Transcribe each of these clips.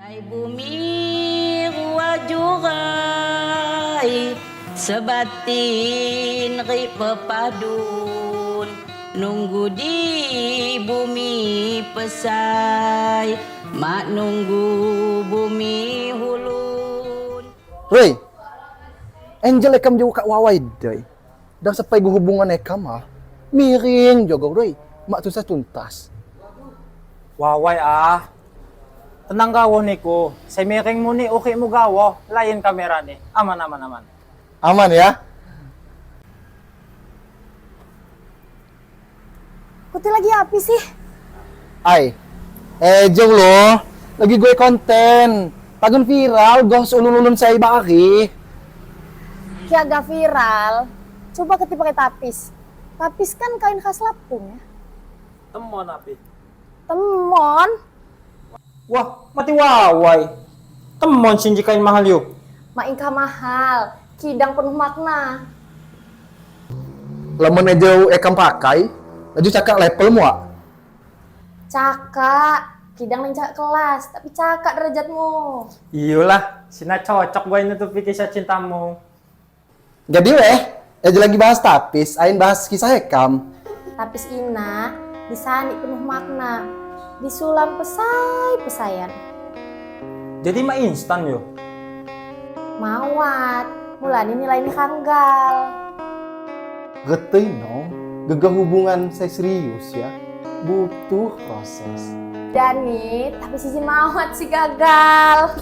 Ai bumi rua jurai sebatin rik pepadun nunggu di bumi pesai mak nunggu bumi hulun. Rey, Angel ekam jauh kak wawai doi. Dah sampai gue hubungan ekam ah. Miring jogo Rey, mak susah tuntas. Wawai ah. Tenang gawo niku. Saya miring mu ni uki mu gawo, lain kamera ni. Aman aman aman. Aman ya? Kuti lagi api sih? Ai, jauh loh. Lagi gue konten. Tagun viral, gos ulun-ulun saya bari. Ki agak viral. Coba keti pakai tapis. Tapis kan kain khas Lampung ya. Temon api. Temon. Wah, mati wawai. Temon sinji kain mahal yuk. Maingkah mahal. Kidang penuh makna. Lamun aja ekam pakai, laju cakak level mua. Cakak. Kidang lain cakak kelas, tapi cakak derajatmu. Iyalah, sina cocok gue nutupi kisah cintamu. Jadi weh, aja lagi bahas tapis, ain bahas kisah ekam. Tapis ina, disani penuh makna. Disulam pesai-pesayan. Jadi mah instan yo. Mawat, mulani nilai ini kanggal. Getei no, gegah hubungan saya serius ya, butuh proses. Dani, tapi sisi mawat sih gagal.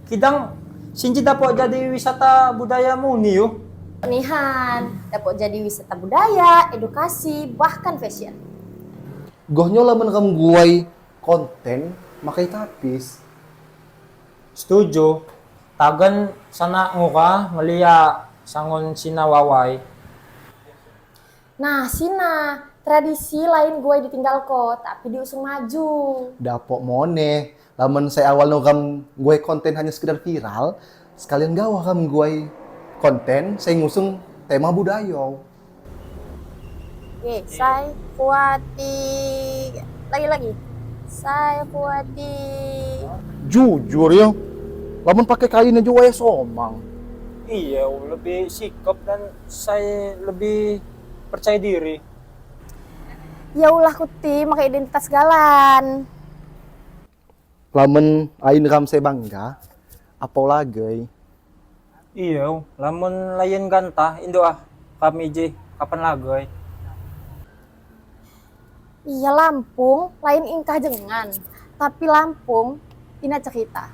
Kidang sinji dapat jadi wisata budaya muni yo. Nihan, dapat jadi wisata budaya, edukasi, bahkan fashion. Gohnya lamun kam guai konten makai tapis. Setuju. Tagan sana ngura ngelia sangon sina wawai. Nah, sina tradisi lain gue ditinggal kok, tapi diusung maju. Dapok mone, lamun saya awal kam gue konten hanya sekedar viral, sekalian gawa kam gue konten saya ngusung tema budaya. Oke, saya kuati lagi-lagi. Saya kuati. Jujur ya, lamun pakai kain aja wae somang. Iya, lebih sikap dan saya lebih percaya diri. Ya ulah kuti pakai identitas galan. Lamun ain ram saya bangga, apa lagi? Iya, lamun lain gantah indo ah kami je kapan lagi? Iya Lampung, lain ingkah jengan, tapi Lampung ina cerita.